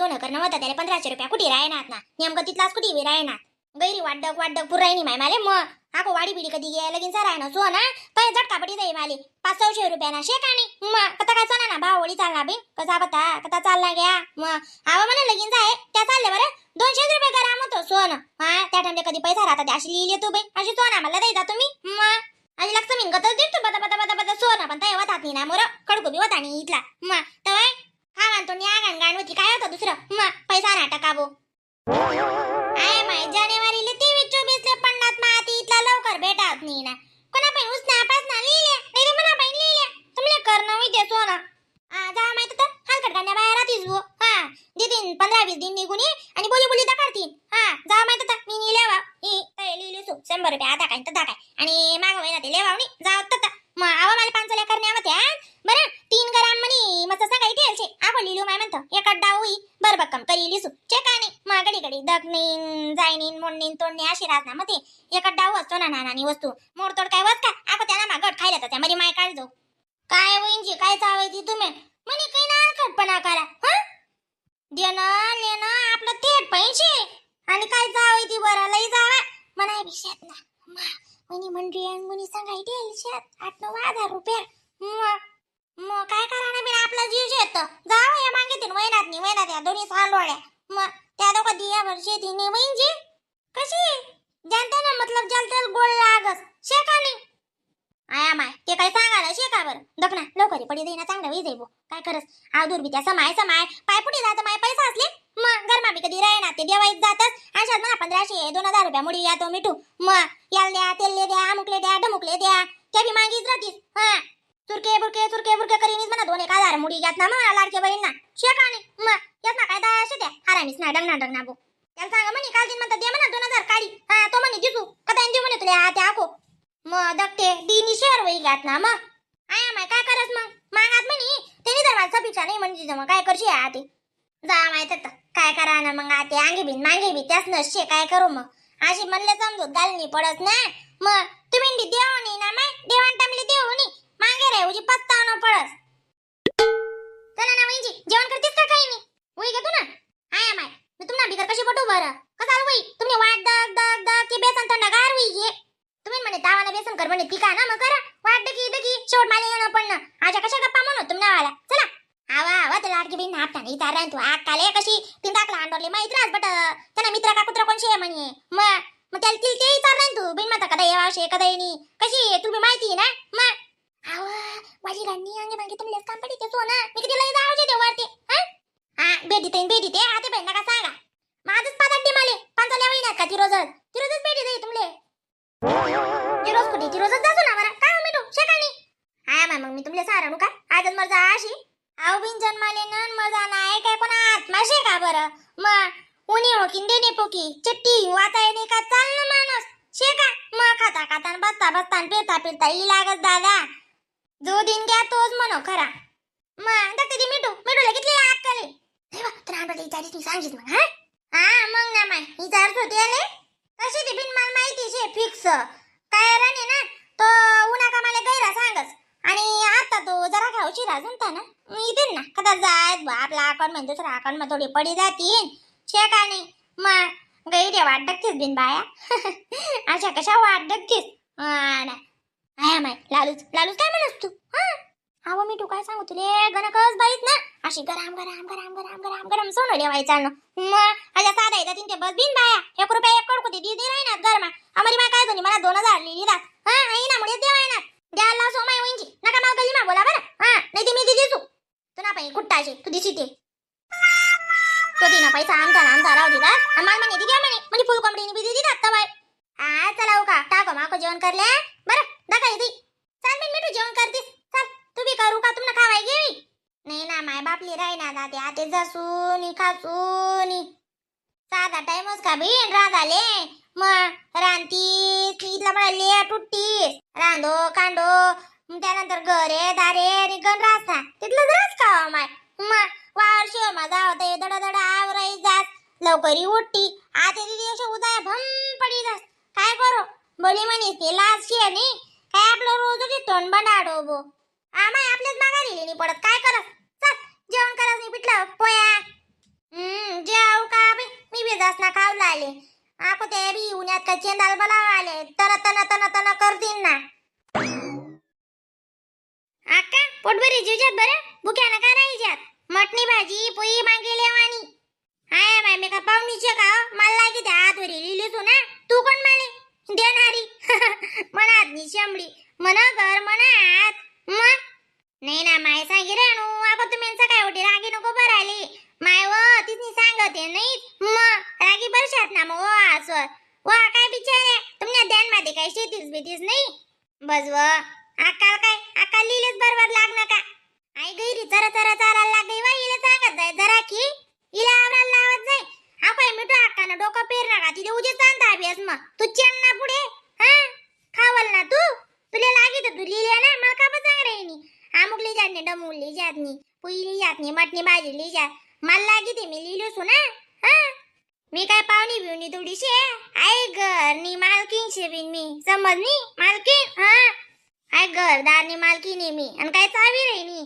सोनं करणं होतं त्याला 1500 रुपया कुठे राहणार ना? नेमकं तिथलाच कुठे राहणार? गैरी वाटडक वाटडक पुरायनी माय माले. मग आको वाडी बिडी कधी गे लगीन सारा ना सोना तय झटका पडी जाई माले 500-600 रुपया ना शेकानी. मग कता काय सोना ना भाव ओळी चालला बी कसा बता कता चालला गया. मग आवा म्हणा लगीन जाय त्या चालले बरं 200 रुपये ग्राम होतो सोनं. हा, त्या टाइमला कधी पैसा राहता अशी लिहिले तू बाई. अशी सोना मला द्यायचा तुम्ही. मग आणि लक्ष मी गतच देतो बता बता बता बता सोनं पण तय होतात नाही ना मोर खडकू बी होता नाही इथला. मग तवाय हा म्हणतो नी आगान गाण होती काय होतं दुसरं. मग पैसा ना टाकाबो I my जानेवारी 23-24 ले पन्नास मा आती इथला लवकर भेटात नाही ना. कोणा पण उसना पासना लिहिले नाही रे मना पण लिहिले तुमले करणं होई ते सोनं. हा जा माहित तर हलकट गाण्या बाहेर राहतीस भो. हा देतीन 15-20 दिन निघून ये आणि बोली बोली दाखवतीन. हा जा माहित तर मी नी लेवा ही तय लिहिली सु 100 रुपये आता काय तर काय आणि माग महिना ते लेवाव नी जाव तर. मग आवा मला पाच करण्या होत्या बरं 3 ग्राम म्हणी मस्त सांगा इथे शे आपण लिहिलो माय म्हणतो एक डाव होई बर बक्कम करी लिसू चेका नाही. मग घडी घडी दगनीन जायनीन मोडनीन तोडणी अशी राहत ना. मग ते एक डाव असतो ना नानानी वस्तू मोडतोड काय वस का आपण त्यांना मागट खायला तर त्यामध्ये माय काढ जाऊ काय वहींची काय चावायची तुम्ही म्हणे काही ना खटपणा करा. हा देणं लेणं आपलं थेट पैसे आणि काय जावायची बरं लई जावा म्हणाय बी शेत ना मा म्हणी मंडळी आणि म्हणी सांगायची शेत 8-9 हजार रुपया. मग मग काय करा ना बिना आपला जीव शेत जाव या मागे तीन वैनात नी वैनात या दोन्ही सांडोळ्या. मग त्या दोघं दिया भर शेतीने वहींची कशी जानता ना मतलब जलतेल गोल लागस शेका नाही आया माय ते काय सांगा ना शेका बरं दख ना लवकर पडी देईना चांगलं वीज बो काय करस आव दूर बी त्या समाय समाय पाय पुढे जात माय पैसा असले मग गरमा बी कधी राहीना ते देवाईत जातच अशात ना 1500-2000 रुपया मुडी या तो मिठू. मग याल द्या तेलले द्या अमुकले द्या ढमुकले द्या त्या बी मागीच राहतीस. हा चुरके बुरके चुरके बुरके करीनीच म्हणा 2-1 हजार मुडी घ्यात ना मग लाडके बहीण ना शेका नाही. मग यात ना काय दया अशे त्या हरामीच ना डंगना डंगना बो त्याला सांगा म्हणे काल दिन म्हणतात दे म्हणा 2000 काढी. हा तो म्हणे दिसू कदा देऊ म्हणे तुला त्या आको मग दखते दिनी शेअर वही घ्यात ना. मग आया माय काय करस मग मागात म्हणे त्यांनी जर मला सपीक्षा नाही म्हणजे मग काय करशी आते जा माहित तर काय करा ना मग आते अंगी बिन मागे बी त्याच नसशे काय करू मग अशी म्हणले समजूत घालणी पडत ना. मग तुम्ही देव नाही ना माय देवान टामले देऊ नी मागे रे उजी पस्ताव पडस. चला ना वहींजी जेवण करतेस का काही नाही वही घेतो ना आया माय मी तुम्हाला बिगर कशी पटू बरं कसाल वही तुम्ही वाट दग दग दग की बेसन थंडगार होई घे तुम्ही म्हणे तावाला बेसन कर म्हणे तिका ना मग करा वाट दगी दगी शेवट मला येणं पडणं आजा कशा गप्पा म्हणू तुम्हाला चला आवा आवा ते लाडकी बहीण हात नाही विचार तू आग काले कशी तीन टाकला अंडोरली माहित राहत बट त्यांना मित्र का कुत्र कोणशी आहे म्हणे. मग मग त्याला तिला ते विचार तू बिन माता कदा येवाशे कदा येणी कशी आहे तुला माहिती आहे ना. मग आवा वाली गाणी अंगे मागे तुम्ही काम पडी ते सोना मी किती लई जाऊ दे वरती. हा हा भेटी ते भेटी ते आते बहीण नका सांगा माझंच पाच माले पांचाल्या वहिन्यात का ती रोजच ती रोजच भेटी जाई तुमले ती रोज कुठे ती रोजच जासू ना बरं काय हो मिठू शेकाणी आया मा मग मी तुमले सारणू का आजच मरजा अशी आव बिन जन्माले नन मजा नाही काय कोणा आत्माशे का बरं मग उनी हो की देणे पोकी चट्टी वाचाय नाही का चाल ना माणूस शेका मग खाता खाता न बसता बसता न फिरता फिरता ई लागत दादा जो दिन घ्या तोच म्हणो खरा. मग दत्त ती मिठू मिठूला कितली अक्कल आहे तर आंबा विचारीस मी सांगशील मग. हा हा मग ना माय विचारत होते आले कशी ती बिन मला माहिती शे फिक्स काय राणे ना तो उन्हा कामाला गैरा सांगस आणि आता तो जरा का उशिरा जमता ना मी देईन ना कदा जायत बा आपला अकाउंट मध्ये दुसरा अकाउंट मध्ये थोडी पडी जातीन छे का नाही. मग गैरे वाट डकतीस बिन बाया अशा कशा वाट डकतीस ना आया माय लालूच लालूच काय म्हणस तू. हा अहो मी तू काय सांगू तुले गणकच बाईत ना अशी गरम गरम गरम गरम गरम गरम सोनं लेवायचं ना मग अशा साधा येतात तीन ते बस बिन बाया 1 रुपया एक कडकू दे दे राहिनात गरमा अमरी मा काय झाली मला 2000 लिहिली दात हा आई ना मुळे देवाय ना द्यायला लाव सोमाय वहींची नका मला गली मा बोला बरं. हा नाही ते मी दिसू तू ना पाहिजे कुट्टाचे तू दिशी ते तो दिना पैसा आमचा ना आमचा राहू दिला आणि मला म्हणे दिद्या म्हणे म्हणजे फुल कोंबडीने बी दिदी दात बाय. आ चला का टाको माको जेवण करले बरं दाखा येते चाल मी मिठू जेवण करतीस चाल तू बी करू का तुम्हाला खावाय घेवी नाही ना माय बापली राही ना दाते आते जसूनी खासूनी साधा टाइमच का बीन रांधाले मग रांतीस इथला मला लेट उठतीस रांधो कांडो मग त्यानंतर घरे दारे आणि गण रास्ता तिथलं रास खावा माय मग वावर शिवर माझा होता दडा दडा आवराई जात लवकरी उठती आते दिवशी उदया भम पडी जास काय करू बोली म्हणे ते लाज शे नाही काय आपलं रोज उठी तोंड बनाडो बो आमाय आपल्याच माघारी नाही पडत काय करत चल जेवण करत नाही पिठलं पोया. जेव का बाई, मी बी जास ना खाऊ आले. आको ते बी उन्हात का चेंदाल बोलाव आले, तन तन तन तन करतीन ना. आका पोटभरी जीवजात बरं, भुक्या नका नाही जात. मटणी भाजी पोळी मागे लेवानी. हाय माय, मी का पाहुणीचे का हो? मला लागी त्या हातवरी लिहिली तू ना. तू कोण माले देणारी? मनात नी शंभडी मन घर मनात मग नाही ना. माय सांगी रेणू, अगं तुम्ही सकाळी उठी रागी नको भरायली. माय व तिथनी सांगते नाही मग रागी भरशात ना मग. व असं वा काय बिचारे, तुमच्या ध्यान मध्ये काय शेतीच बीतीच नाही. बस व अक्काल काय अक्काल लिहिलेच बरोबर लाग नका. आई गैरी चरा चरा चालायला लागली वा. हिला सांगत जाय जरा की हिला आवरायला लावत जाय. आपण मिठू अक्कानं डोकं पेर नका तिथे उजे चालता अभ्यास. मग तू चेन ना पुढे हा खावल ना तू. तुला लागी तर तू लिहिले ना, मला का सांग रे. अमुक ली जात नाही, डमुक ली जात नाही, पुई ली जात नाही, मटणी भाजी ली जात. मला लागी ते मी लिहिलो सु ना. हा मी काय पाहुणी बिवणी थोडीशी आई घर नी मालकीन शे बिन मी समजनी मालकीन. हा आई घरदारनी मालकीन आहे मी आणि काय चावी रे नी.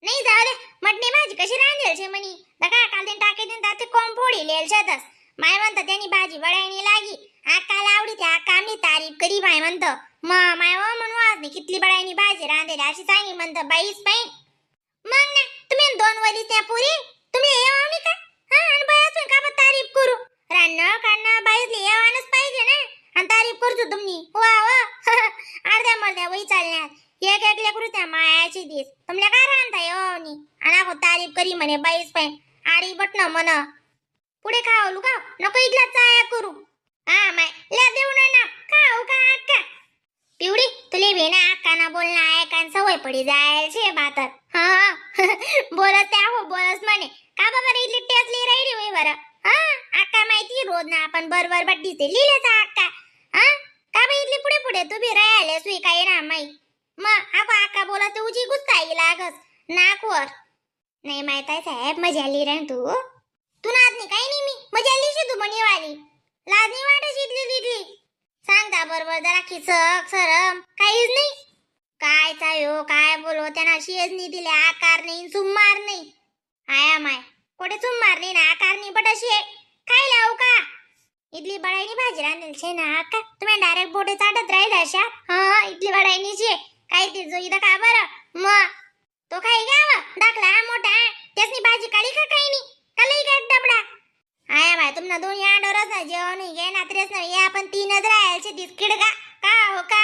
नाही जाऊ दे. मटणी भाजी कशी रांधेल शे म्हणी दका काल दिन टाके दिन ते कोंब फोडी लेल शेतस. माय म्हणतं त्यांनी भाजी बडायनी लागी. आकाला आवडी त्या आका आम्ही तारीफ करी. माय म्हणतं म माय व म्हणू आज कितली बडायनी भाजी रांधेली अशी सांगी म्हणतं बाईच पाहिन. मग ना तुम्ही दोन वली त्या पुरी तुम्ही येवावनी का? हा आणि बाई असून का बा तारीफ करू? रान्न काढणं बाईसली येवानच पाहिजे ना आणि तारीफ करतो तुम्ही. वा वा अर्ध्या मर्ध्या वही चालण्यात एक एक लेकरू त्या मायाची दिस. तुमल्या काय रांधता येवावनी आणि आहो तारीफ करी म्हणे बाईस पाहिन. आडी बटन म्हण पुढे खाऊ का नको इथला चाया करू. हा माय ल्या देऊ ना ना खाऊ का अक्का. पिवडी तुले भेना अक्का ना बोलणं ऐकान सवय पडी जायल शे बातर. हा बोलत त्या हो बोलस म्हणे का बाबा रे इथली टेसली राहिली होय बरं. हा अक्का माहिती रोज ना आपण बरोबर बड्डी ते लिहिलेच अक्का. हा का बाई इथली पुढे पुढे तू बी राहिले सुई काय ना माई. मग आको अक्का बोलत उजी गुस्सा येईल लागस नाकवर. नाही माहित आहे साहेब मजा आली रे. तू तू नाद नाही काही नाही मी मजा आली तू म्हणे वाली लाज नाही वाटत इथली तिथली सांगता बरोबर जरा खिसक सरम काहीच नाही. काय चायो काय बोलो त्यांना शेज नाही दिले आकार नाही सुमार नाही. आया माय कोठे सुमार नाही ना आकार नाही बट अशी काय लावू का इथली बडाईनी भाजी रांधेल छे ना का तुम्ही डायरेक्ट बोटे चाटत राहील अशा. हा इथली बडाईनी शे काय ती जो इथं का बरं मग तो काय घ्यावा दाखला मोठा त्यासनी भाजी काढी का काही नाही का लई काय डबडा. आया माय तुम्हाला दोन्ही आडोरच ना जेवण घे ना त्रेस ना या आपण तीनच राहायचे दिसकीड का का हो का.